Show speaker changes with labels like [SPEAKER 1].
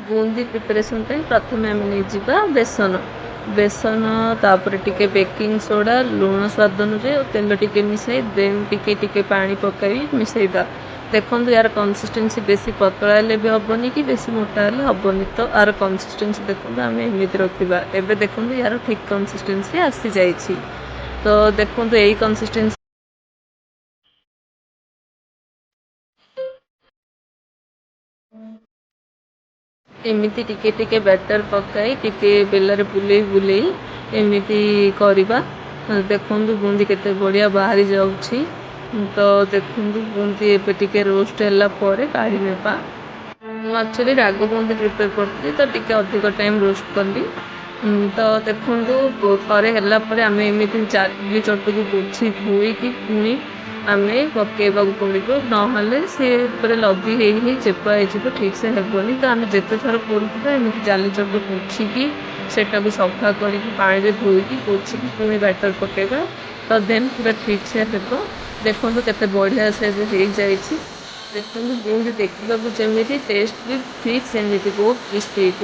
[SPEAKER 1] ବୁନ୍ଦି preparation ପାଇଁ ପ୍ରଥମେ ଆମେ ନେଇଯିବା ବେସନ। ବେସନ, ତାପରେ ଟିକେ ବେକିଂ ସୋଡ଼ା, ଲୁଣ ସ୍ୱାଦ ଅନୁଯାୟୀ ଓ ତେଲ ଟିକେ ମିଶାଇ, ଦେନ୍ ଟିକେ ଟିକେ ପାଣି ପକାଇ ମିଶାଇବା। ଦେଖନ୍ତୁ, ୟାର କନସିଷ୍ଟେନ୍ସି ବେଶୀ ପତଳା ହେଲେ ବି ହେବନି କି ବେଶୀ ମୋଟା ହେଲେ ହେବନି। ତ ୟାର କନସିଷ୍ଟେନ୍ସି ଦେଖନ୍ତୁ, ଆମେ ଏମିତି ରଖିବା। ଏବେ ଦେଖନ୍ତୁ, ୟାର ଠିକ୍ କନସିଷ୍ଟେନ୍ସି ଆସିଯାଇଛି। ତ ଦେଖନ୍ତୁ, ଏଇ କନସିଷ୍ଟେନ୍ସି ଏମିତି ଟିକେ ଟିକେ ବ୍ୟାଟର୍ ପକାଇ, ଟିକେ ବେଲାରେ ବୁଲେଇ ବୁଲେଇ ଏମିତି କରିବା। ଦେଖନ୍ତୁ, ବୁନ୍ଦି କେତେ ବଢ଼ିଆ ବାହାରି ଯାଉଛି। ତ ଦେଖନ୍ତୁ, ବୁନ୍ଦି ଏବେ ଟିକେ ରୋଷ୍ଟ ହେଲା ପରେ କାଢ଼ି ନେବା। ମୁଁ ଆକ୍ଚୁଆଲି ରାଗ ବୁନ୍ଦି ପ୍ରିପେୟାର କରୁଥିଲି, ତ ଟିକେ ଅଧିକ ଟାଇମ୍ ରୋଷ୍ଟ କଲି। ତ ଦେଖନ୍ତୁ, ଥରେ ହେଲା ପରେ ଆମେ ଏମିତି ଜାଲି ଚଟୁକୁ ପୋଛି ଧୋଇକି ପୁଣି ଆମେ ପକାଇବାକୁ ପଡ଼ିବ, ନହେଲେ ସେ ଉପରେ ଲଦି ହେଇ ହେଇ ଚେପା ହେଇଯିବ, ଠିକ୍ସେ ହେବନି। ତ ଆମେ ଯେତେ ଥର କରୁଥିବା, ଏମିତି ଜାଲି ଚଟୁ ପୋଛିକି, ସେଟାକୁ ସଫା କରିକି, ପାଣିରେ ଧୋଇକି, ପୋଛିକି ପୁଣି ବ୍ୟାଟର୍ ପକାଇବା, ତ ଦେନ୍ ପୁରା ଠିକ୍ସେ ହେବ। ଦେଖନ୍ତୁ, କେତେ ବଢ଼ିଆ ସେ ଏବେ ହେଇଯାଇଛି। ଦେଖନ୍ତୁ, ଯେମିତି ଦେଖିବାକୁ ଯେମିତି, ଟେଷ୍ଟ ବି ଠିକ୍ ସେମିତି, ବହୁତ ଟେଷ୍ଟି ହେଇଥିଲା।